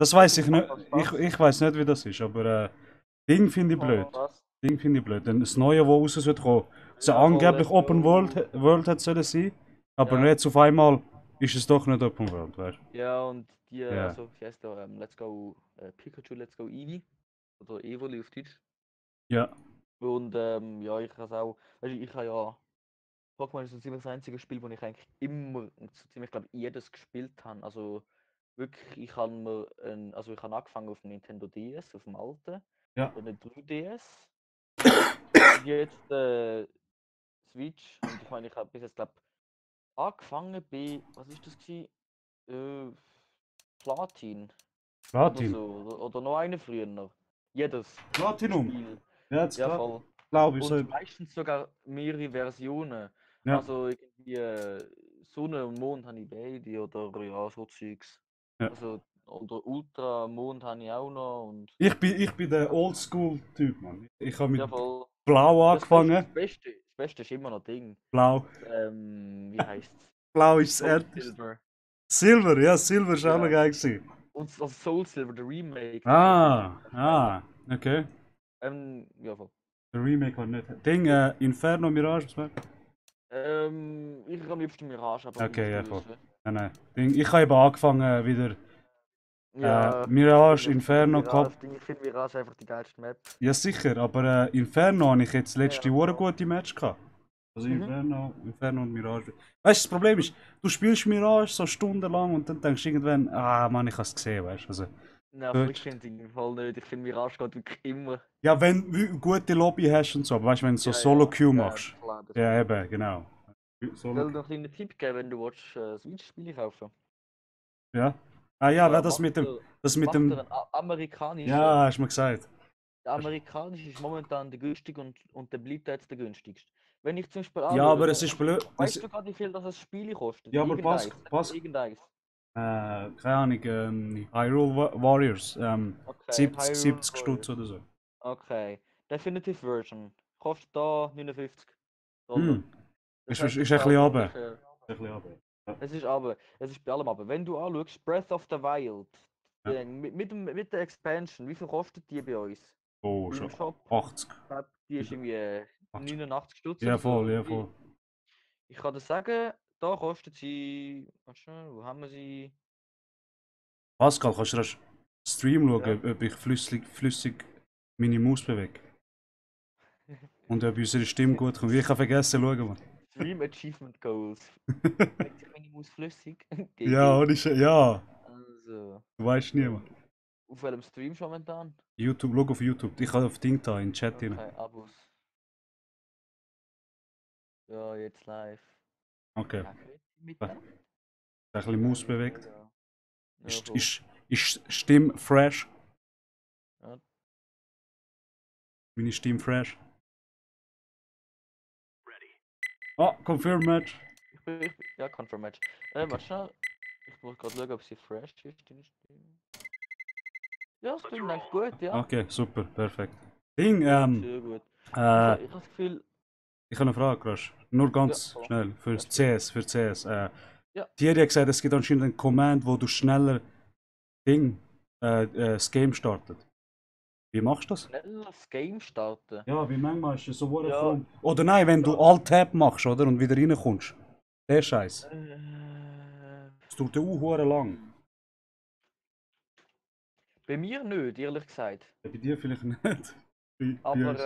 Das weiß ich nicht. Ich weiß nicht, wie das ist, aber Ding finde ich blöd. Was? Ding finde ich blöd. Denn das Neue, wo raus wird kommen, so Ja, voll, angeblich let's Open World, go. World hat sollen sein, aber Ja. jetzt auf einmal ist es doch nicht Open World, weißt Ja, und die, du? Ja. also, wie heißt der, Let's Go, Pikachu, Let's Go Eevee. Oder Evoli auf Deutsch. Ja. Und ja, ich kann es auch, weißt du, ich habe ja, Pokémon ist so ziemlich das einzige Spiel, wo ich eigentlich immer, so ziemlich, glaube jedes gespielt habe. Also wirklich, ich habe mir, also ich habe angefangen auf dem Nintendo DS, auf dem alten, Ja. dann ein 3DS und jetzt Switch. Und ich meine, ich habe bis jetzt, glaube angefangen bei, was ist das gewesen? Äh, Platin oder Platin. so, oder noch eine früher noch. Jedes Platinum. Spiel. Ja, jetzt Ja, klar. voll. Glaube ich so. Und meistens sogar mehrere Versionen. Ja. Also irgendwie Sonne und Mond habe ich beide oder ja, so Zeugs. Ja. Also, oder Ultramond habe ich auch noch und Ich bin der Oldschool-Typ, Mann. Ich habe mit ja voll. Blau Das Beste, angefangen. das Beste ist immer noch Ding. Blau. Wie heißt's? Blau ist das Soul älteste. Silver. Silver, ja, Silver ist auch noch Ja. geil gewesen. Und das Soul Silver, der Remake, das war sicher Ah, das Geile. ah, okay. Ja voll. Der Remake war nicht. Ding, Inferno Mirage, was war? Ich am liebsten Mirage, aber wie Okay, musst ja, du voll. wissen? Nein, nein. Ding, ich habe eben angefangen wieder Ja, Mirage, natürlich. Inferno gehabt. Ich finde Mirage einfach die geilste Map. Ja, sicher, aber Inferno habe ich jetzt letzte Ja, Woche voll. gute Match gehabt. Also Mhm. Inferno und Mirage. Weißt du, das Problem ist, du spielst Mirage so stundenlang und dann denkst du irgendwann, ah Mann, ich habe es gesehen, weißt du. Also, Ja, voll, ich gut. finde es voll nicht. Ich finde Mirage geht wirklich immer. Ja, wenn du gute Lobby hast und so, aber weißt du, wenn du so Ja, ja, Solo-Queue ja, machst. klar, das Ja, stimmt. eben, genau. Ich Solo will noch einen kleinen Tipp geben, wenn du willst, Switch-Spiele kaufen. Ja. Ah ja, wer Ja, das mit macht er dem, einen amerikanischen. ja, hast du mir gesagt. Der amerikanische ist momentan der günstige und der bleibt jetzt der günstigste. Wenn ich zum Beispiel Ja, anschaue, aber es ist blöd. weißt du gerade, wie viel das ein Spiel kostet? Ja, aber Irgendeins. Pascal, Irgendeins. keine Ahnung, Hyrule Warriors, Okay, 70, Hyrule 70 Stutz Warriors. oder so. Okay. Definitive Version. Kostet da 59 $. Hm, Das ist heißt, ein du bisschen zahlst runter. ungefähr. Ein bisschen runter. Ja. Es ist bei allem aber. Wenn du anschaust, Breath of the Wild, Ja. mit der Expansion, wie viel kostet die bei uns? Oh, schon Im Shop? 80. Ich glaube, die ist irgendwie 80. 89 Stutz Ja, oder voll, so. ja, voll. Ich kann dir sagen, da kostet sie. Warte schnell, wo haben wir sie? Pascal, kannst du das Stream Ja. schauen, ob ich flüssig meine Maus bewege? Und ob unsere Stimme gut kommt? Ich habe vergessen, schauen, Mann. Stream Achievement Goals. Bewegt sich meine Maus flüssig? Ja, GG. ja, Also, du weißt niemand. auf welchem Stream schon momentan? YouTube, schau auf YouTube. Ich habe auf Ding da in den Chat rein. Okay, Abos. Ja, jetzt live. Okay. Ja, grüezi Ein miteinander. bisschen Maus bewegt. Ja, ja, Ist, voll. ist, ist Stimme fresh? Ja. Meine Stimme fresh? Ah, Confirm Match. Ja, Confirm Match. Warte schnell. Ich muss gerade schauen, ob sie fresh ist. Ja, es klingt eigentlich gut, ja. Okay, super, perfekt. Ding, Sehr gut. Ich äh, habe das Gefühl, ich habe eine Frage, Crash. Nur ja, ganz voll. schnell. Für Ja, stimmt. CS, für CS. Ja, Thierry hat gesagt, es gibt anscheinend einen Command, wo du schneller Ding, das Game startet. Wie machst du das? schnell das Game starten. Ja, wie manchmal ist es so Ja, komisch. Oder nein, wenn du Alt-Tab machst, oder? Und wieder reinkommst. Der Scheiß. Es tut ja auch lang. bei mir nicht, ehrlich gesagt. Ja, bei dir vielleicht nicht. Bei Aber uns.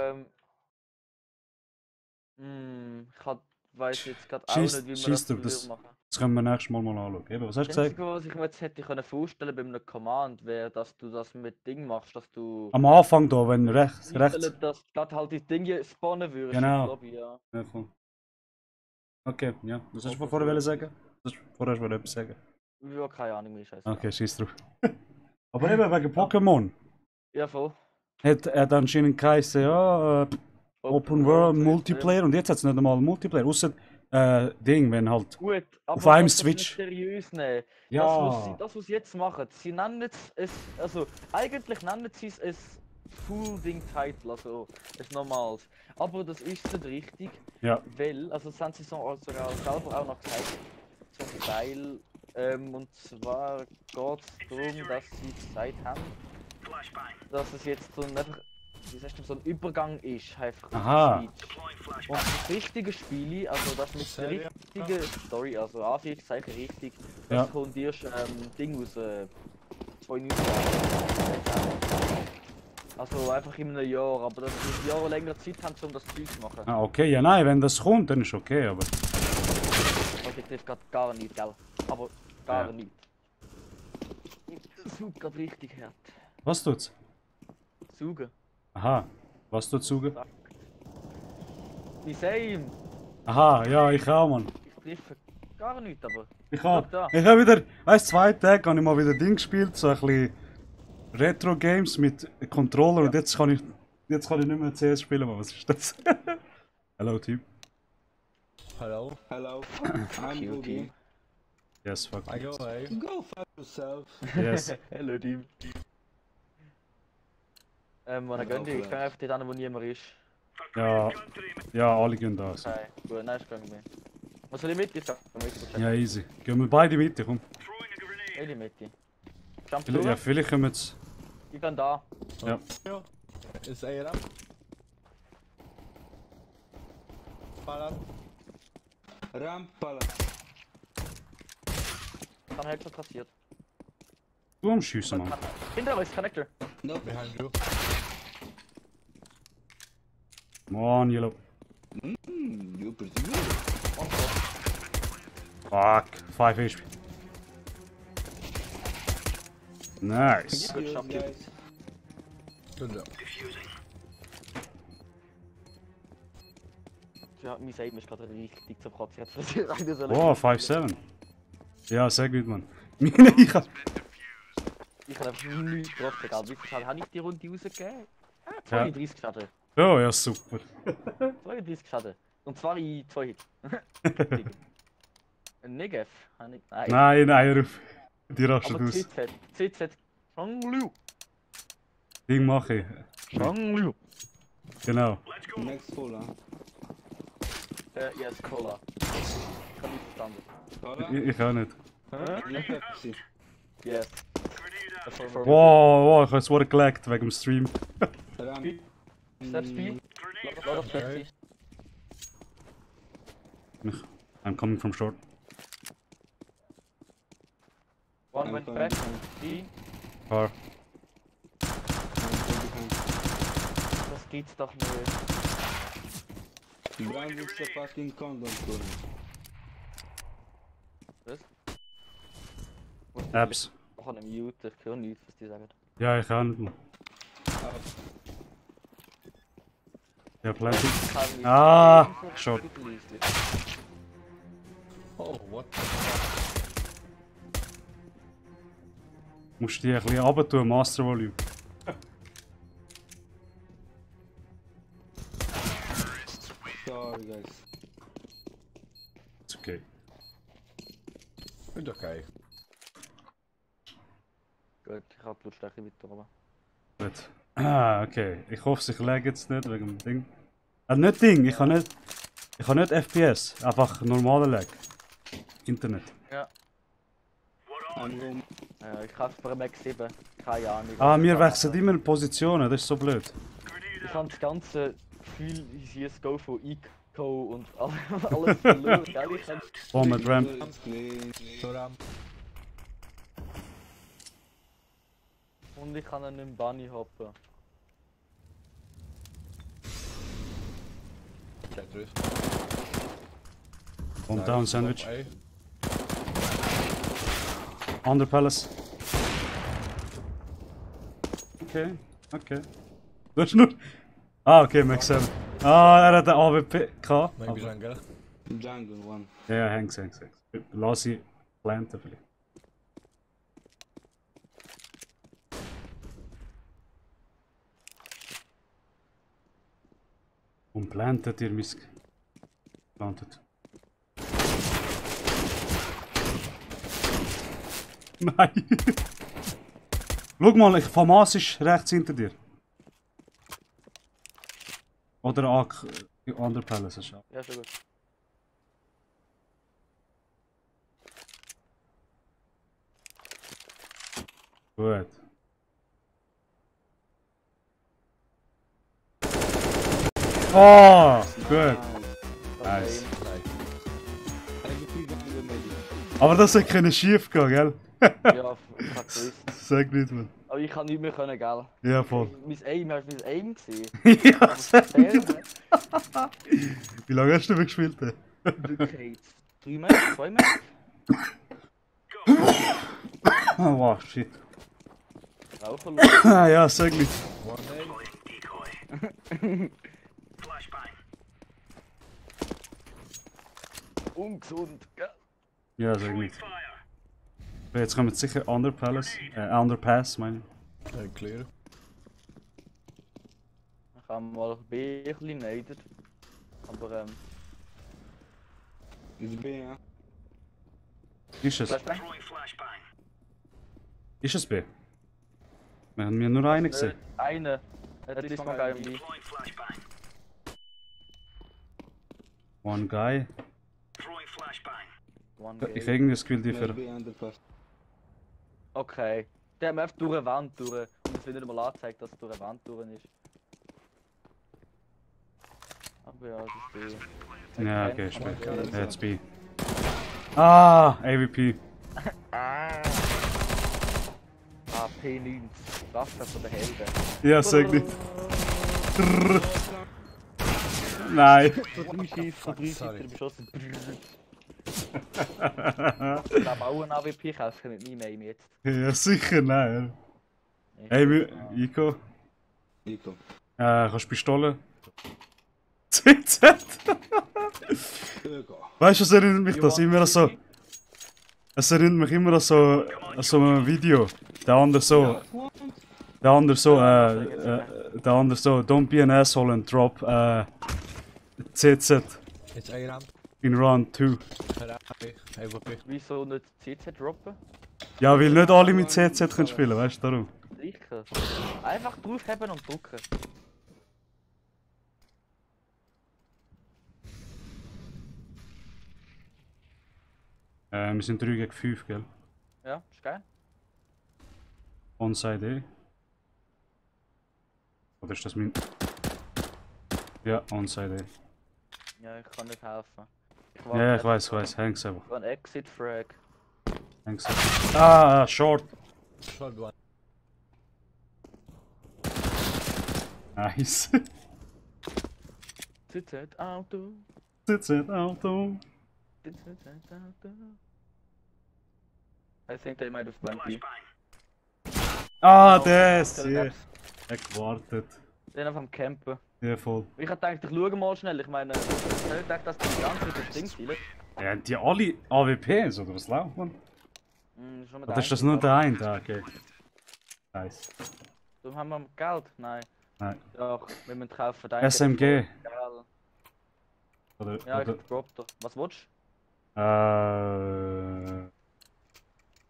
ich weiß jetzt gerade auch nicht, wie man Schieß das drauf, würde machen. das können wir nächstes Mal anschauen. Eben, was hast du Das gesagt? Einzige, was ich mir jetzt hätte können vorstellen bei einem Command, wäre, dass du das mit Ding machst, dass du Am Anfang da, wenn rechts, rechts. einstellen, dass gerade halt die Dinge spawnen würdest in die Genau. Lobby, ja. Ja, voll. Okay, ja. Was hast du Aber vorher so sagen? Vorher wollte etwas sagen. ja, keine Ahnung, wie scheiße. Okay, schieß drauf. Aber eben wegen Pokémon. Ja, voll. Hat anscheinend geheißen, ja, Open World Multiplayer. Und jetzt hat es nicht einmal Multiplayer. Außer Ding, wenn halt Gut, auf aber einem das nicht Switch. seriös nehmen. Ja. Das, was sie jetzt machen, sie nennen es, also eigentlich nennen sie es Full Ding Title, also es normales. Aber das ist nicht richtig, Ja. weil, also das haben sie so sogar selber auch noch gesagt, zum Teil Und zwar geht es darum, dass sie gesagt haben, dass es jetzt so ein, einfach, wie sagst du, so ein Übergang ist, einfach Aha. in die Schweiz. Und das richtige Spiel, also das mit der richtigen Story, also Anführungszeichen richtig, das Ja. kommt erst Ding aus 2019. Also einfach in einem Jahr, aber dass sie ein Jahr länger Zeit haben, um das Spiel zu machen. Ah, okay, ja nein, wenn das kommt, dann ist okay, aber... Okay, trifft gerade gar nicht, gell? Aber gar Ja. nicht. Sucht gerade richtig hart. Was tut's? Suchen. Aha, was tut's zuge? Die same. Aha, ja, ich auch, Mann. Ich treffe gar nicht, aber. Ich Schau auch. da. Ich habe wieder, weißt 2 Tage habe ich mal wieder Ding gespielt, so ein bisschen Retro-Games mit Controller und jetzt kann ich nicht mehr CS spielen, Mann. Was ist das? Hello, Team. Hello. Hello, I'm Kill Boogie. Team. Yes, fuck. I go away. Go fuck yourself. Yes. Hello Team. Wann gehen die? Ich kann einfach dort hin, wo niemand ist. Ja, ja, alle gehen da. So. Okay, gut, nein, ich gehe mit. Was soll ich mit? Ich kann mit. Ja, easy. Gehen wir beide mit, komm. Ich die Mitte. Jump Ja, zu. vielleicht kommen wir jetzt. Ich bin da. Ja. Is A ramp? Palat. Rampala. Dann Headshot kassiert. Du am Schiessen, Mann. Hinter uns, Connector. Nope. Behind you. Mann, Yellow. You're pretty good. Und so. Fuck. 5 HP. Nice. Good Cheers, job, guys. Good job. Ja, mein Save ist gerade richtig zerkratzt. Ich hätte es rein sollen. Wow, 5-7. Ja, sehr gut, Mann. Meine, ich hab... Ich habe einfach nichts getroffen, egal wie viel Schaden. Habe ich die Runde rausgegeben? Ah, Ja. 32 Schaden. Oh, ja, super. 32 Schaden. Und zwar in 2 Hits. Ein Negev? Nein. Nein, nein, hör auf. Die rastet Aber aus. ZZ. ZZ. Shanglu. Ding mache ich. Shanglu. Genau. Next full, huh? Yes, Cola. Ich habe nicht verstanden. Cola? Ich auch nicht. No Pepsi. Yes. Wow, wow, ich habe es wurde gelaggt wegen dem Stream. Ramp. Step speed. Lot of Pepsi. I'm coming from short. One went back and 3. Car. Das geht's doch nicht. Brand is a fucking condom for me. Was? Apps. Ich habe einen Mute, ich höre nichts, was die sagen. Ja, ich auch nicht, Mann. Ja, plenty. Ah, short. Oh, what? Musst du die ein bisschen runter tun, Master Volume. Sorry, guys. Ist okay. Good okay. Gut, ich habe die Lautstärke weiter oben. Gut. Ah, okay. Ich hoffe, ich lege jetzt nicht wegen dem Ding. Nicht Ding, ich habe nicht FPS, einfach normaler Lag. Internet. Ja. I'm going. Ich habe für Max 7. Keine Ahnung. Ah, wir wechseln immer Positionen, das ist so blöd. Ich habe das ganze Gefühl, ich sehe es Go von Eco und alles verloren. Gell? Ich kann Oh, mit Ramp. Please. So ramp. und ich kann ihn nicht Bunny hoppen. Tetris. Und down Sandwich. A. Under Palace. Okay, okay. Du hast nur... Ah, okay, Max 7. Ah, er hat den AWP gehabt. Maybe aber- jungle. Jungle one. Ja, ja, hängt. Lass sie planten vielleicht. Und plantet ihr mis... Plantet. Nein! Schau mal, FAMAS ist rechts hinter dir. Oder Under Palace ist auch. Ja, schon gut. Gut. Oh, gut. Nice. MVP Jungle maybe. Aber das hätte können schief gehen, gell? Ja, ich hab gewusst. Sag nicht mehr. Aber ich kann nicht mehr können, gell? Ja, voll. Mein Aim, hast du mein Aim gesehen? Ja, sag nicht. Sterben. Wie lange hast du denn gespielt? Wirklich jetzt. 3 Matches, 2 Matches? Oh, wow, shit. Auch verloren. Ja, sag nicht. One A. Ungesund, gell? Ja, sag nicht. So, jetzt kommen sicher Underpass, meine ich. Clear. Ich habe mal B ein bisschen neided. Aber It's B, ja. Ist es? Flashbang? Ist es B? Wir haben mir nur einen gesehen. Eine. Das ist mal geil B. One guy. One Ich game. irgendwie das Gefühl, die für. Maybe underpass. Okay. Der hat mir einfach durch eine Wand durch. Und es wird nicht mal angezeigt, dass es durch eine Wand durch ist. Aber ja, das ist B. Ja, okay, ist B. Ja, jetzt B. Ah, AVP. AP90. Waffe von der Helden. Ja, sag nicht. Nein. Von 3 Schießen, von 3 Sorry. Schießen beschossen. Ich glaube auch ein AWP kaufen mit meinem Aim jetzt. Ja, sicher nein. Hey, Ico, Nico. kannst du Pistole? ZZ! Öko. Weißt du, was erinnert mich das immer so? Es erinnert mich immer an so ein Video. Der andere so, der andere so, don't be an asshole and drop ZZ It's A ramp. in round 2. AWP. Wieso nicht CC droppen? Ja, weil nicht alle mit ZZ können spielen, weißt du, darum. Sicher. Einfach draufheben und drücken. Wir sind 3 gegen 5, gell? Ja, ist geil. Onside E. Oder ist das mein... Ja, Onside E. Ja, ich kann nicht helfen. Ja, ich weiß, häng's einfach. Ein Exit Frag. Häng's einfach. Ah, short. Short one. Nice. CZ Auto. ZZ Auto. CZ Auto. I think they might have went B. Ah, das! Ja, ich gewartet. Den einfach am Campen. Ja, voll. Ich hab gedacht, ich schau mal schnell. Ich meine, ich hab gedacht, dass die ganze Zeit das Ding zielen. Ja, haben die alle AWPs, oder was läuft man? Schon mit Oder ist das einem, nur der eine? Ah, okay. Nice. So haben wir Geld? Nein. Nein. Doch, wir müssen kaufen. Der SMG. Geil. Oder, Ja, ich oder, droppt doch. Was willst äh,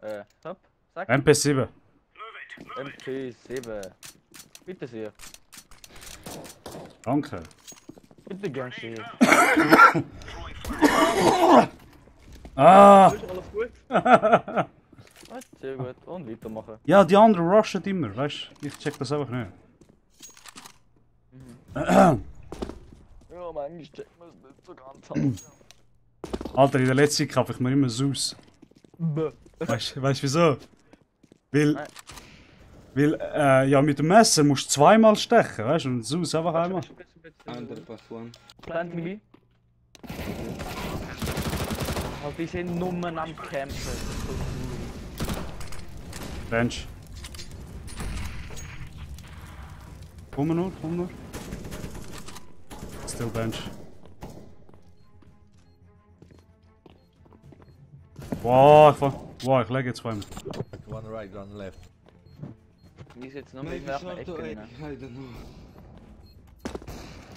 du? Hopp, sag. MP7. MP7. Bitte sehr. Danke. Bitte gern sehr. Ah! Ist alles gut? Sehr gut. Und weitermachen. Ja, die anderen rushen immer, weißt du? Ich check das einfach nicht. Ja, manchmal checkt man es nicht so ganz an. Alter, in der letzten Zeit kaufe ich mir immer Zeus. Weißt du wieso? Nein. Weil, ja, mit dem Messer musst du zweimal stechen, weißt du? Und Zeus einfach einmal. Underpass one. Plant me. Oh, die sind nur am Campen. Bench. Komm nur. Still bench. Wow, ich lege jetzt zweimal. One right, one left. Wie ist jetzt noch Maybe mit nach short der to Ecke A. rein? I don't know.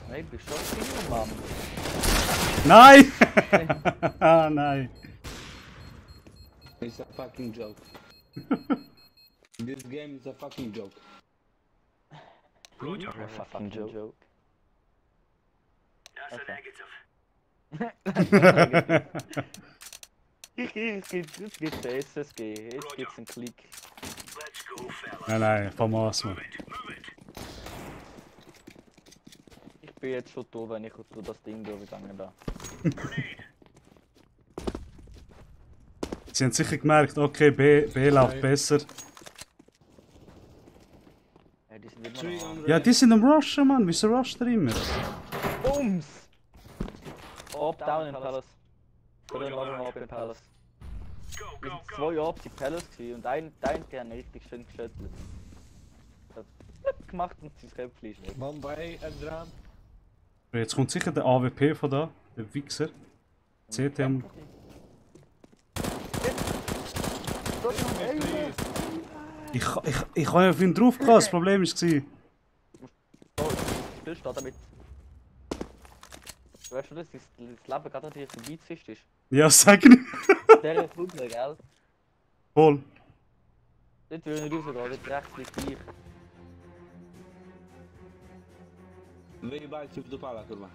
Maybe shot to Mann. Nein! Ah, nein. It's a fucking joke. This game is a fucking joke. Fucking joke. Es gibt SSG, jetzt gibt's einen Klick. Nein, FAMAS, Mann. Ich bin jetzt schon da, wenn ich durch das Ding durchgegangen da. Sie haben sicher gemerkt, okay, B läuft besser. Ja, die sind immer Three noch. on Ja, red. die sind am Rushen, Mann. Wieso rusht er immer? Bums! Up, down in Palace. Oder in Up in Palace. Wir sind 2 Ups in Palace gewesen und der haben richtig schön geschüttelt. Hat blöd gemacht und sein Köpfchen ist weg. Mumbai and ramp. Jetzt kommt sicher der AWP von da, der Wichser. CTM. Ich habe auf ihn drauf gehabt, das Problem war. Oh, still steht damit. Du weißt schon, dass das Leben gerade an dir vorbeizischt ist. Ja, sag nicht. Der ist Flugler, gell? Voll. Dort will ich nicht rausgehen, dort rechts liegt gleich. Way back to the pala, kurwa.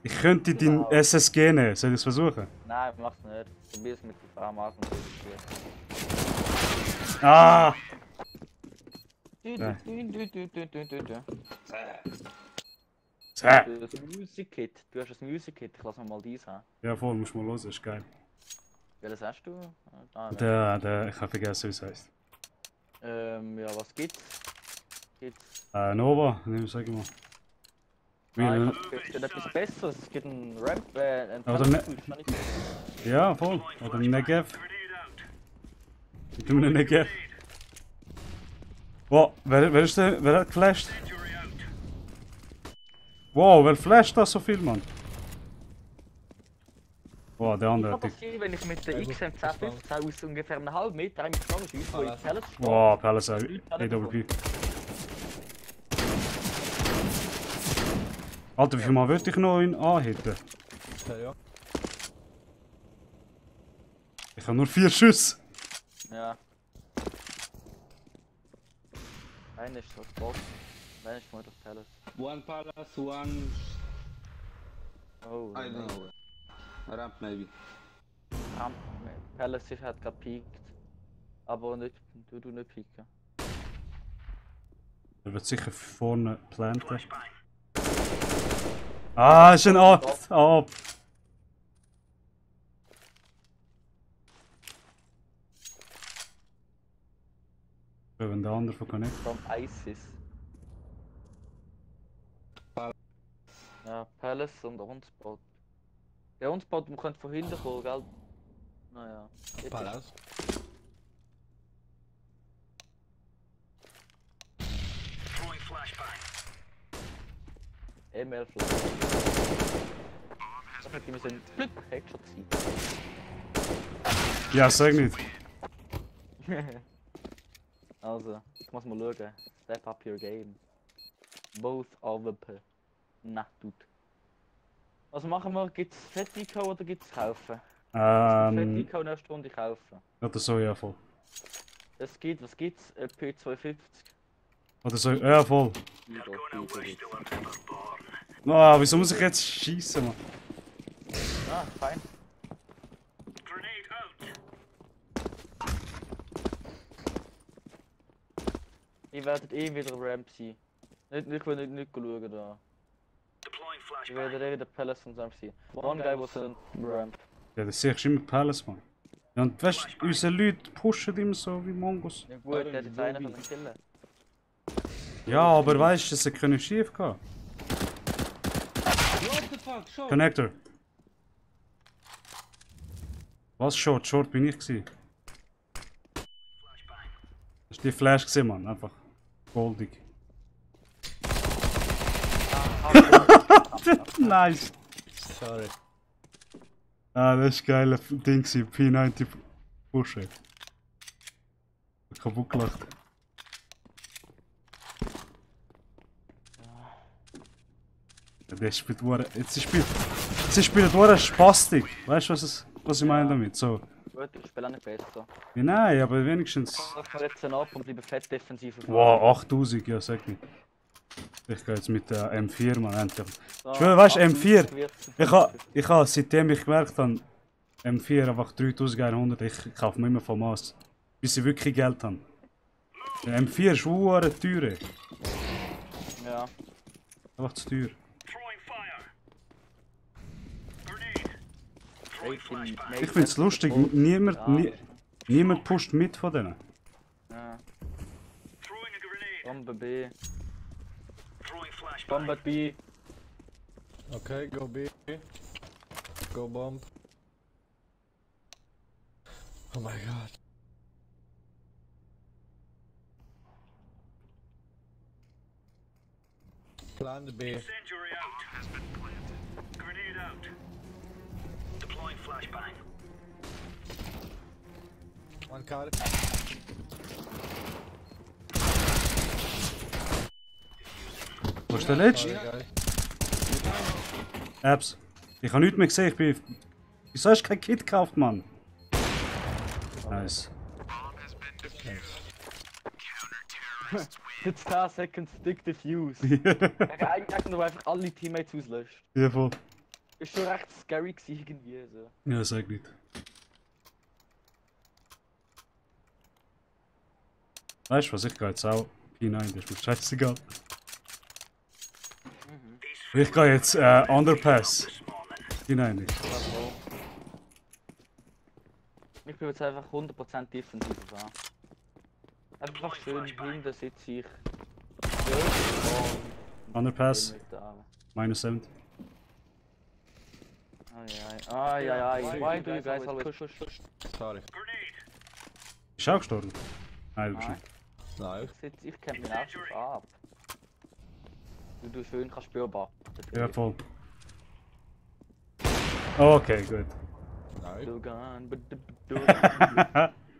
Ich könnte dein SSG nehmen, soll ich es versuchen? Nein, mach's nicht. Probier's mit der Frau machen. Ah! Das Zäh. Music Kit. Du hast ein Music Kit, ich lass mir mal dies haben. Ja, voll, musst du mal hören, ist geil. Welches hast du? Ah, nein. Ich habe vergessen, wie es heißt. Ja, was gibt's? Nova, ne, sag ich mal. Nein, Weil- es gibt etwas Besseres. Es gibt einen Ramp, ein Oder ne- Telefon, kann ich- Ja, voll. Oder ein Negev. Mit einem Negev. Wow, wer hat geflasht? Wow, wer flasht da so viel, Mann? Wow, der Ich andere kann hat das sehen, wenn ich mit der XM1015 aus ungefähr einem halben Meter eine Stange schieße, wo ich Pellets stehe. Wow, Palace AWP. Alter, wie viel Mal würde ich noch ihn anhitten? Ja. Ich habe nur 4 Schüsse. Ja. Einer ist das Box, einer ist das Pellets. One palace, one. Oh, I don't know. Ramp maybe. Pellets ist halt gepiekt. Aber nicht, du nicht pieken. Er wird sicher vorne planten. Ah, ist ein Ab. Wenn der andere von Connect. Vom ISIS. Palace. Ja, Palace und Unspot. Der Unspot könnte von hinten kommen, gell? Naja. Jetzt Palace. ist ML Flash. Das hätte wir sind Glück Headshot sein. Ja, sag nicht. Also, ich muss mal schauen. Step up your game. Both AWP. Na, tut. Was machen wir? Gibt's Fettico oder gibt's kaufen? Fettico nächste Runde kaufen. Oder so, ja, voll. Es gibt, was gibt's? P250. Oder so, ja, voll. Ah, wieso muss ich jetzt schießen, Mann? Ah, fein. Ihr werdet eh wieder Ramp sein. Ich will nicht schauen da. Ich werde eh wieder Palace und Ramp sein. One guy was in Ramp. Ja, das siehst du immer Palace, Mann. Ja, und weißt du, unsere Leute pushen immer so wie Mongos. Ja gut, der hat jetzt einer von den Killen. Ja, aber weißt du, sie können schief gehen. What the fuck? Show! Connector. Was Short? Short bin ich gewesen. Das war die Flash gesehen, Mann. Einfach goldig. Nice. Sorry. Ah, das ist geil. Ding gewesen. P90 Push. Kaputt gelacht. Ja, der spielt jetzt spielt eine Spastik. Weißt du, was ich meine damit? So. Gut, ich spiele auch nicht besser. Ja, nein, aber wenigstens. Ich fahr jetzt ab und bleibe fett defensiv. Wow, 8000, ja, sag nicht. Ich gehe jetzt mit der M4, Mann, endlich. So, Ich will, weißt du, 8000 M4. wird- Ich habe, seitdem ich gemerkt habe, M4 einfach 3100, ich kaufe mir immer von Maß. Bis ich wirklich Geld habe. Der M4 ist verdammt teuer. Ey. Ja. Einfach zu teuer. Ich find's lustig, niemand pusht mit von denen. Ja. Bombe B. Bombe B. Okay, go B. Go bomb. Oh my god. Plan B. Incendiary out. Has been planted. Grenade out. Deploying flashbang. One car. Wo ist der letzte? Sorry, guy. Apps. Ich habe nichts mehr gesehen, ich bin... Wieso hast du kein Kit gekauft, Mann? Nice. Jetzt 10 Seconds Stick Diffuse. Eigentlich nur einfach alle Teammates auslöscht. Ja, voll. Ist schon recht scary gewesen, irgendwie so. Ja, sag nicht. Weißt du was, ich gehe jetzt auch P9, das ist mir scheißegal. Ich gehe jetzt Underpass. P9 nicht. Ich bin jetzt einfach 100% defensiv fahren. Einfach schön hinten sitze ich. Underpass, minus 7. Ai. Why do you guys always push? Sorry. Ist auch gestorben? Nein, du bist Nein. nicht. Nein. Ich kämpfe mich einfach ab. Du schön kannst spürbar. Ja, voll. Okay, gut. Nein.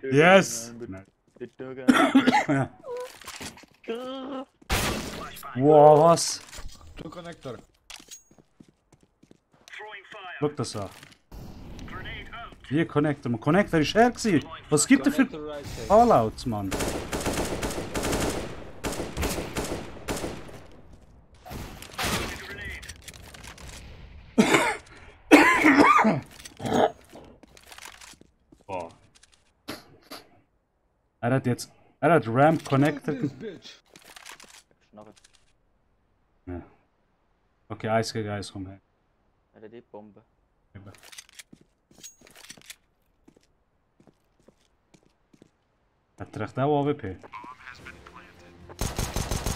Yes! Nein. Wow, was? Two connector. Throwing fire. Schau das an. Grenade out. Wie Connector? Man Connector ist her gewesen. Was gibt es für Connector right side. Fallouts, Mann? Grenade. Boah. Er hat Ramp Connector. This bitch. Schnappe. Ja. Okay, Eis gegen Eis, komm her. Oder die Bombe. Eben. Hat er echt auch AWP?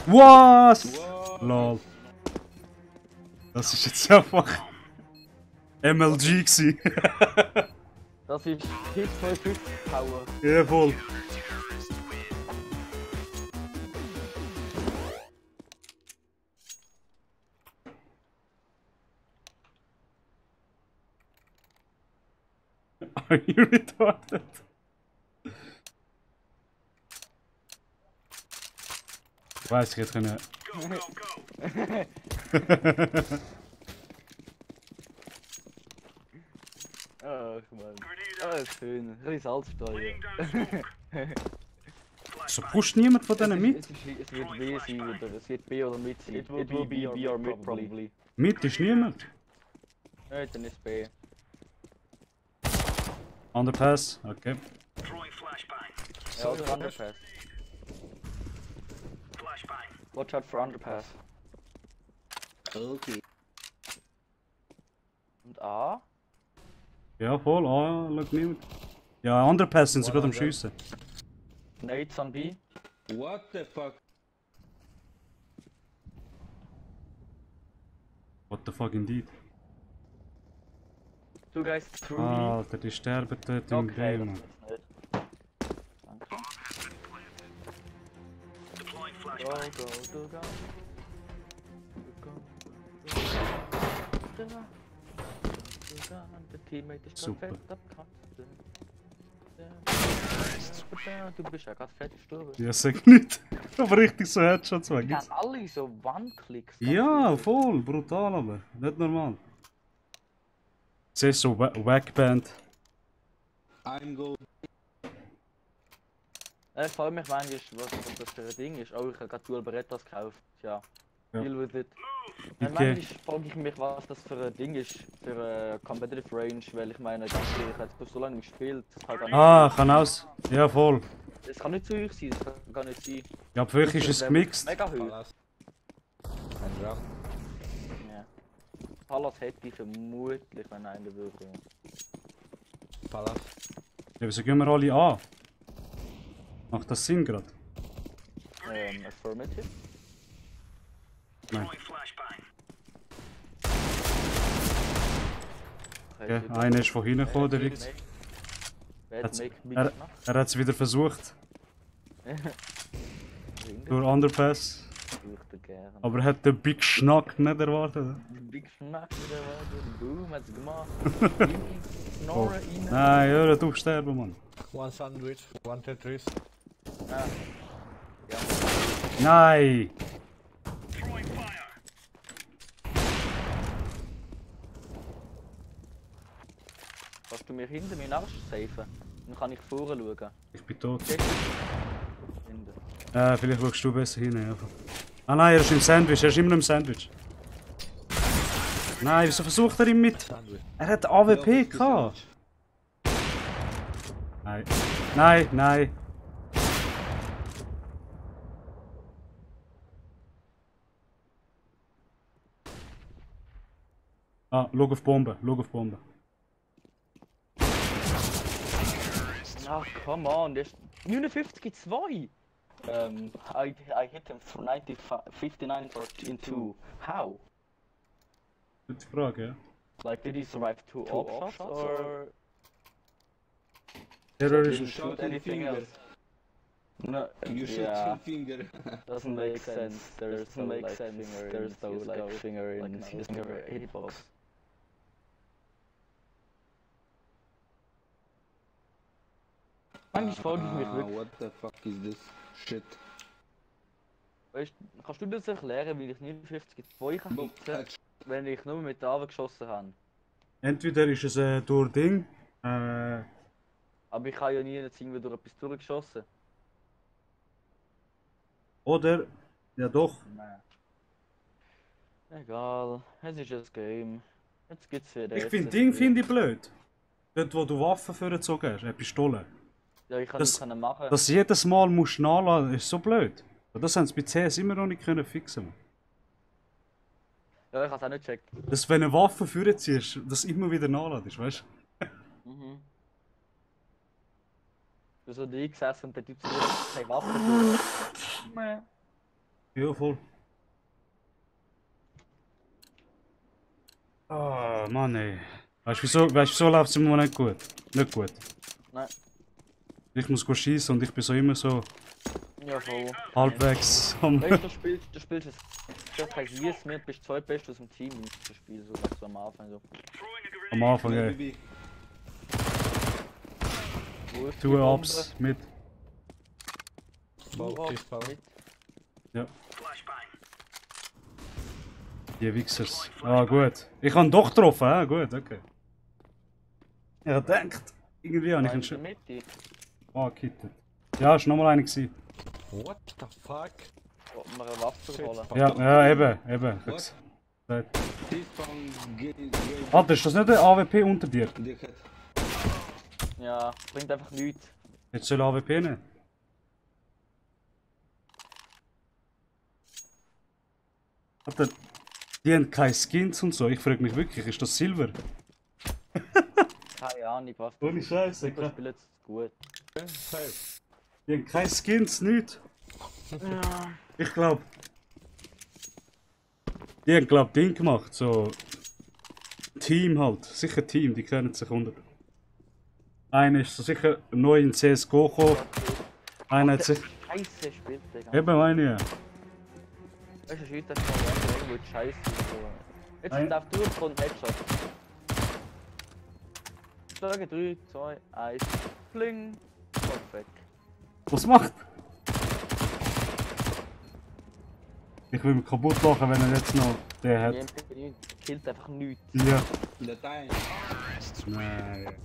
Was? Lol. Das ist jetzt einfach MLG gsi. Das ist Hit 250 Power. Ja, voll. Are you retarded? Ich weiß, ich hätte können. Go, go, go. Ach man. Grenade Ah, out. schön. Ein bisschen Salzsteuer. Laying down smoke. So pusht niemand von denen mit? Es wird B sein oder es wird B oder mit sein. It will be B or mid probably. Mit ist niemand. Ja, dann ist B. Underpass, okay. Throwing flashbang. Ja, oder Underpass. Flashbang. Watch out for Underpass. Okay. Und A? Ja, voll, schau niemand. Ja, Underpass sind sie gerade am Schiessen. Nades on B. What the fuck? What the fuck indeed. Two guys through Alter, die sterben dort im Okay, B, das Mann. ist nicht. Danke. Deploying Go, flashbang. go, go, go. Der Teammate ist Super. gerade fett abgekratzt. Du bist ja gerade fett gestorben. Ja, sag nicht. Aber richtig so Headshots weg. Die haben alle so One-Klicks. Ja, voll, brutal aber. Nicht normal. Siehst du, so Wackband. I'm go. Ich frage mich manchmal, was das für ein Ding ist. Oh, ich habe gerade Dual Berettas gekauft. Tja, Ja. deal with it. Okay. Manchmal frage ich mich, was das für ein Ding ist, für eine Competitive Range, weil ich meine, ganz ehrlich, ich habe jetzt so lange nicht gespielt. Das ist halt Ah, kann aus. Ja, voll. Das kann nicht zu euch sein, das kann gar nicht sein. Ja, für euch ist es gemixt. Mega hoch. Palas. Ein Drum. Ja. Palas hätte ich vermutlich, wenn einer würde. Palas. Ja, wieso gehen wir alle an? Macht das Sinn gerade? Affirmative. Throwing flashbang. Okay, einer ist von hinten gekommen, der Wix. Er hat es wieder versucht, durch Underpass. Aber er hat den Big Schnack nicht erwartet. Big Schnack wieder war, boom, hat's gemacht. Oh. Knorren rein. Nein, hör auf sterben, Mann. One sandwich, one Tetris. Ah. Ja. Nein! Throwing fire. Kannst du mir hinter meinen Arsch safen? Dann kann ich vorne schauen. Ich bin tot. Hinten. Vielleicht schaust du besser hin. Ja. Ah nein, er ist im Sandwich, er ist immer noch im Sandwich. Nein, wieso versucht er ihn mit? Sandwich. Er hat AWP gehabt. Nein. Nein, nein. Ah, schau auf Bombe, schau auf Bombe. Ach, come on, der ist 59-2. I hit him for 59 for in 2. How? Gute Frage, ja. Like, did he survive two op shots or Terror did he ist... shoot anything else? No, You shoot yeah, your finger. doesn't make sense. There's no like there's no like finger in his hitbox. Manchmal frage ich mich wirklich, What the fuck is this shit? weißt, kannst du das erklären, wie ich 59-2 kann hitzen, wenn ich nur mit der Waffe geschossen habe? Entweder ist es durch Ding, Aber ich habe ja nie irgendwie durch etwas durchgeschossen. oder... Ja doch. Nein. Egal, es ist ein Game. Jetzt gibt's wieder. Ich finde Ding finde ich blöd. Dort wo du Waffen vorgezogen hast, eine Pistole. Ja, ich kann das- das können machen. Dass jedes Mal musst nachladen, ist so blöd. Und das haben sie bei CS immer noch nicht können fixen. Ja, ich habe es auch nicht gecheckt. Dass wenn eine Waffe vorziehst, das immer wieder nachladest, weißt du? Mhm. Du so da gesessen und der Typ so keine Waffe durch. Ja, voll. Ah, Mann ey. Weißt du wieso läuft es im Moment nicht gut? Nicht gut. Nein. Ich muss schießen und ich bin so immer so Ja, voll. halbwegs am... Weißt du, du spielst es. Du hast jedes Mal bist zwei Beste aus dem Team in diesem Spiel, so was du am Anfang so. Throwing a grenade. Am Anfang, ey. Maybe. Wo ist die Two Bombe? Ups mit... Two Both Ups is power. mit. Flashbang. Die Wichsers. Ah, gut. Ich habe ihn doch getroffen, gut, okay. Ich hab gedacht, irgendwie habe ich ihn Nein, in der schon Mitte. angehittet. Ja, ist nochmal einer gewesen. What the fuck? Wollten wir eine Waffe holen? Ja, eben. What? Gesagt. This phone gave Alter, ist das nicht der AWP unter dir? the head. Ja, bringt einfach nichts. Jetzt soll AWP nehmen. Alter, die haben keine Skins und so. Ich frage mich wirklich, ist das Silber? Keine Ahnung, was. Ohne Scheiße, Ich spiele jetzt gut. Safe. Die haben keine Skins, nichts. Ja. Ich glaube. Die haben glaub Ding gemacht, so. Team halt. Sicher Team, die kennen sich unter. Einer ist so sicher neu in CSGO gekommen. Einer hat sich. Scheiße spielt, Digga. Eben meine ja. Weißt du, Scheiße, das ist irgendwo scheiße. So. Jetzt Nein. sind auf durch und Headshot. Schlage 3, 2, 1. Bling. Kopf weg. Was macht? Ich will mich kaputt lachen, wenn er jetzt noch den Die hat. MP9 killt einfach nichts. Ja. The time. Nein.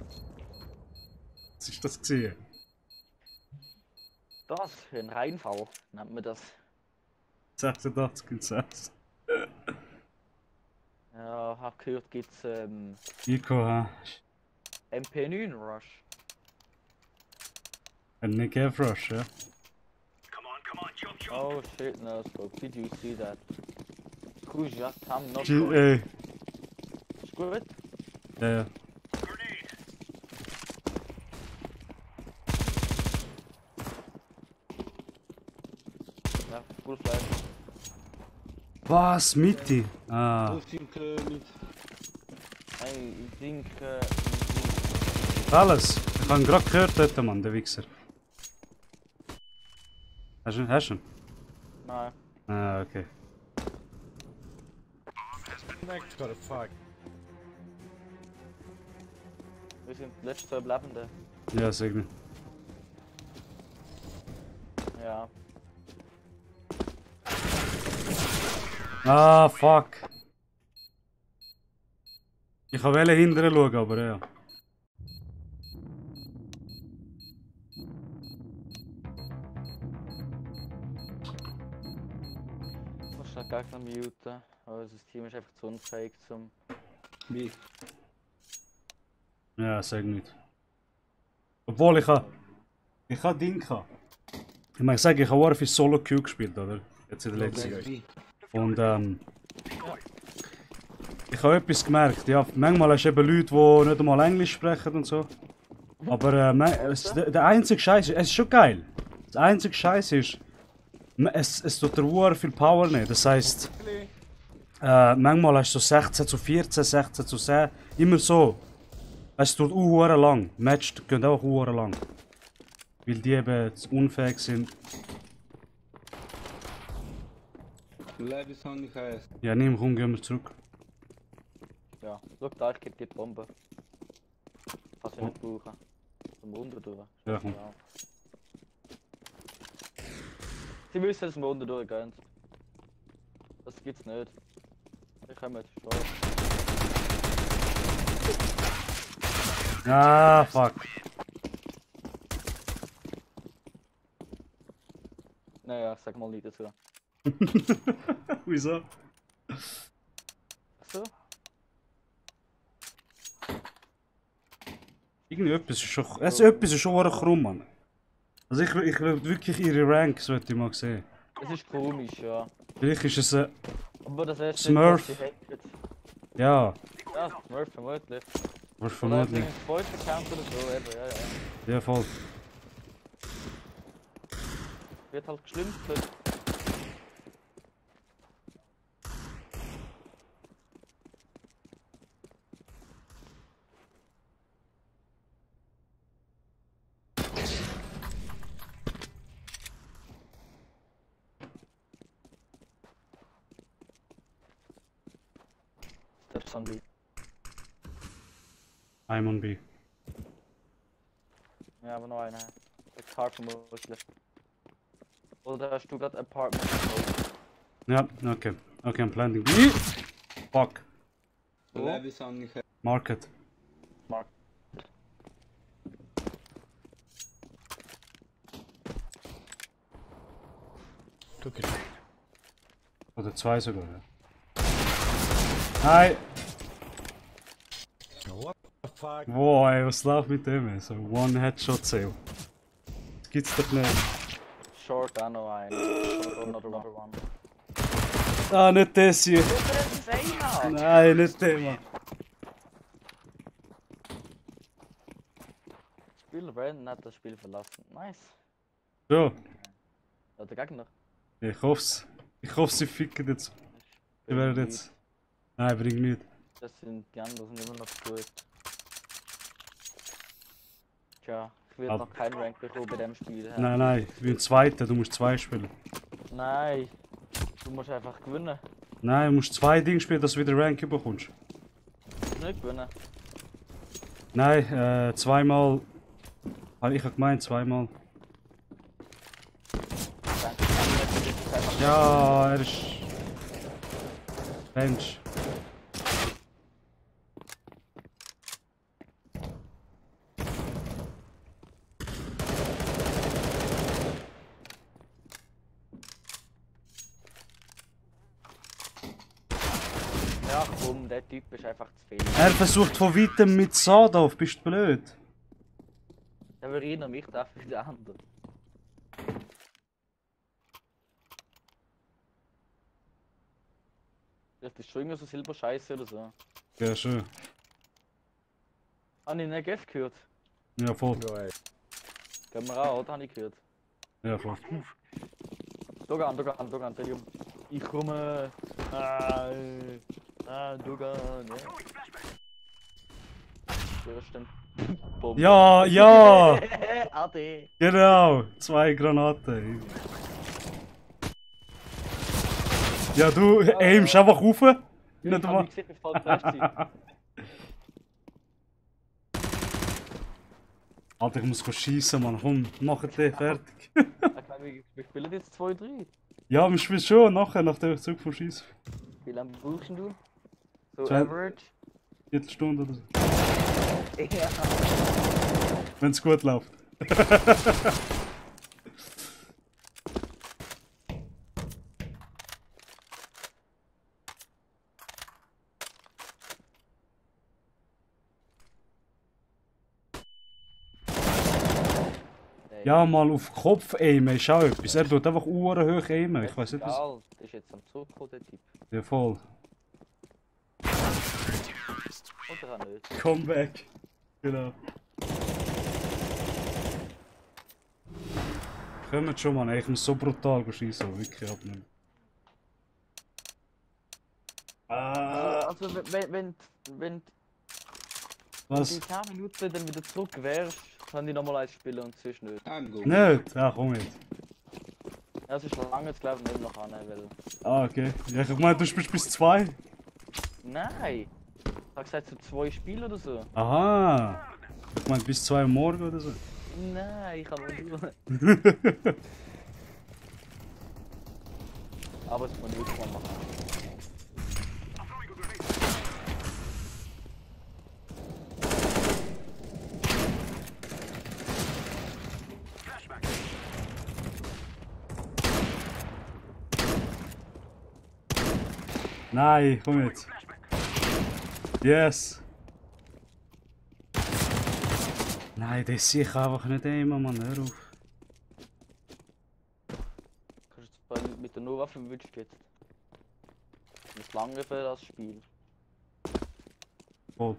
Was ist das gesehen? Das für ein Reinfall nennt man das. 86 und 6. Ja, hab gehört, gibt's Nico, ha? MP9 Rush. Ein Nick Rush, ja. Come on, jump, jump. Oh shit, no scope. Did you see that? Kuja, tam not Ey, Ist gut? ja. Grenade. Ja, full flash. Was? Mitte? Ah. Pushing mit. Hey, ich denke... Alles. Ich habe ihn gerade gehört dort, Mann, der Wichser. Hast du ihn? Hast du ihn? Nein. Ah, okay. Next got a fuck. Wir sind die letzten Überlebenden. Ja, sag mir. Ja. Ah, fuck. Ich wollte hinterher schauen, aber ja. Ich muss schnell Gegner muten, aber unser Team ist einfach zu unfähig zum... B. Ja, sag nicht. Obwohl ich habe Ding gehabt. Ich meine, ich habe auch viel Solo Queue gespielt, oder? Jetzt in der letzten Zeit. B. Und ich habe etwas gemerkt, ja, manchmal hast du eben Leute, die nicht einmal Englisch sprechen und so. Aber der einzige Scheiß, es ist schon geil. Das einzige Scheiß ist, es tut der War viel Power nicht. Das heisst, manchmal hast du so 16 zu 14, 16 zu 10, immer so. Es tut auch lang. Match geht auch lang. Weil die eben unfähig sind. Lab Sound nicht heißt. Ja, nimm, komm, gehen wir zurück. Ja, schau da, ich gebe dir die Bombe. Kannst du nicht brauchen. Zum Runter durch. Ja, komm. Ja. Sie wissen, dass wir unten durchgehen. Das gibt's nicht. Wir kommen schon. Ah, fuck. Naja, ich sag mal nicht dazu. Wieso? So? Irgendwie etwas ist schon, etwas ist schon krumm, Mann. Also ich will wirklich ihre Ranks, sollte ich mal sehen. Es ist komisch, ja. Vielleicht ist es Aber das erste Smurf. Nicht, dass sie hacken. ja, Ja, Smurf vermutlich. was Oder vermutlich. ein Voice-Account oder so, eben, ja, ja. Ja, voll. Wird halt geschlümpft. Steps on B. I'm on B. Ja, aber noch einer. Der Car vermutlich. Oder hast du gerade Apartment? Ja, okay. Okay, I'm planting B. Fuck. Lab Sound nicht heißt. Market. Mark. Took it. Oder zwei sogar, ja. Nein! What the fuck? Wow, ey, was läuft mit dem? Ey? So One Headshot Sale. Das gibt's doch nicht. Short auch noch ein. Short another one. Ah, nicht das hier. Nein, nicht der, Mann. Spieler Brandon hat das Spiel verlassen. Nice. So, Ja, der Gegner. ich hoff's. Ich hoffe, sie ficken jetzt. Sie werden jetzt. Nein, bringt nicht. Das sind die anderen sind immer noch gut. Tja, ich will Aber- noch keinen Rank bekommen bei dem Spiel. hä? Nein, nein, ich bin Zweiter, du musst zwei spielen. Nein. Du musst einfach gewinnen. Nein, du musst zwei Dinge spielen, dass du wieder Rank bekommst. Du musst nicht gewinnen. Nein, zweimal. Ich hab gemeint, zweimal. Ja, er ist. Bench. Ja komm, der Typ ist einfach zu viel. Er versucht von weitem mit Sadov, bist du blöd? Ja, für ihn und mich dafür für den anderen. Das ist schon irgendwie so Silberscheiße oder so. Ja, schön. Habe ich nicht Gef gehört? Ja, voll. Go away. Gehen wir auch, oder? Habe ich gehört. Ja, voll. Dogan, dreh dich um. Ich komme. Dogan, ja. Ja, stimmt. Bombe. Ja, ja! Ade. Genau! 2 Granaten. Ja, du aimst einfach rauf. Ich Nicht hab mal. mich gesehen, ich voll geflasht sein. Alter, ich muss schießen, Mann. Komm, machet den fertig. Ich glaube, wir spielen jetzt 2-3. Ja, wir spielen schon nachher, nachdem ich zurück vom Schießen. Wie lange brauchst du? So Zwei- average? Viertelstunde oder so. Ja. Wenn es gut läuft. Ja, mal auf Kopf aimen ist auch etwas. Er tut einfach Uhren hoch aimen. Ich weiß nicht, was. Egal, das ist jetzt am Zurückkommen, der Typ. Ja, voll. Oder auch nicht. Comeback. Genau. Kommt schon, Mann. Ich muss so brutal schießen. Wirklich abnehmen. Also, wenn Was? die 10 Minuten dann wieder zurück wärst, kann ich nochmal eins spielen und sonst nicht. I'm good. Nicht? Ah, komm nicht. Ja, es ist lange jetzt glaube ich nicht noch an, weil... Ah, okay. Ja, ich meine, du spielst bis 2. Nein! Ich hab gesagt so 2 Spiele oder so. Aha. Ich meine, bis 2 Uhr morgen oder so. Nein, ich kann nur... Aber das muss ich wirklich mal machen. Nein, komm jetzt. Yes. Nein, das sehe ich einfach nicht aimen, Mann. Hör auf. Kannst du jetzt mit der No-Waffe wünschst jetzt? Das ist lange für das Spiel. Voll.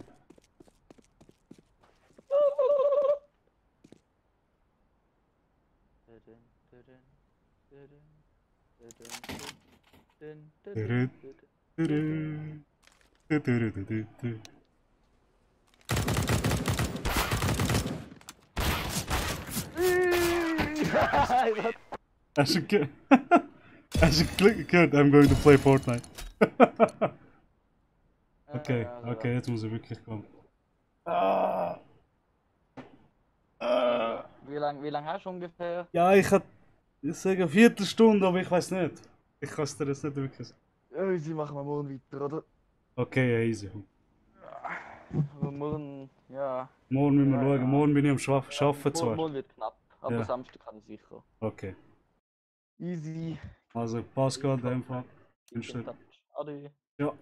As a kid, as a kid, I'm going to play Fortnite. Okay, okay, jetzt muss ich wirklich kommen. Wie lang hast du ungefähr? Ja, ich sage eine Viertelstunde, aber ich weiß nicht. Ich kann es dir jetzt nicht wirklich sagen. Sie machen wir morgen weiter, oder? Okay, ja, easy. Aber morgen, ja. Morgen müssen wir Ja, schauen. ja. Morgen bin ich am Arbeiten zwar. Morgen wird knapp, aber Ja. Samstag kann ich sicher. Okay. Easy. Also, Pascal, in dem Fall. Ade. Ja.